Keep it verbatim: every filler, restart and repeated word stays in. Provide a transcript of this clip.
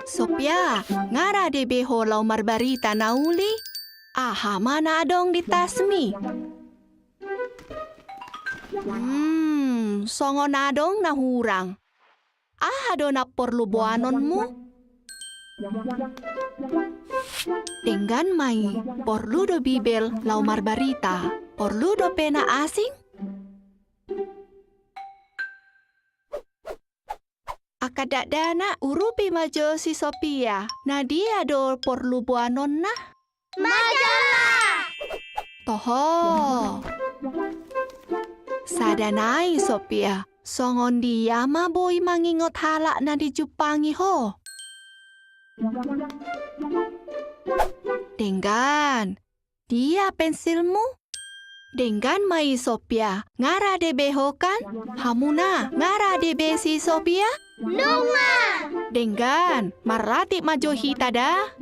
Sofia, nga ra dibereng ho laho marbarita na uli? Aha ma na adong di tasmi? Hmm, songon adong na hurang. Aha do na porlu boanonmu? Denggan ma i, porlu do Bibel laho marbarita. Porlu dope na asing? Angka dakdanak, urupi ma jo si Sofia. Na dia do porlu boanonna? Majalah! Toho. Sada nai, Sofia, songon dia ma boi mangingot halak na dijumpangi ho? Denggan. Dia pensilmu? Denggan ma i, Sofia. Nga ra dibereng ho kan? Hamuna, nga ra dibereng si Sofia? Nunga! Denggan, marlatih ma jo hita da.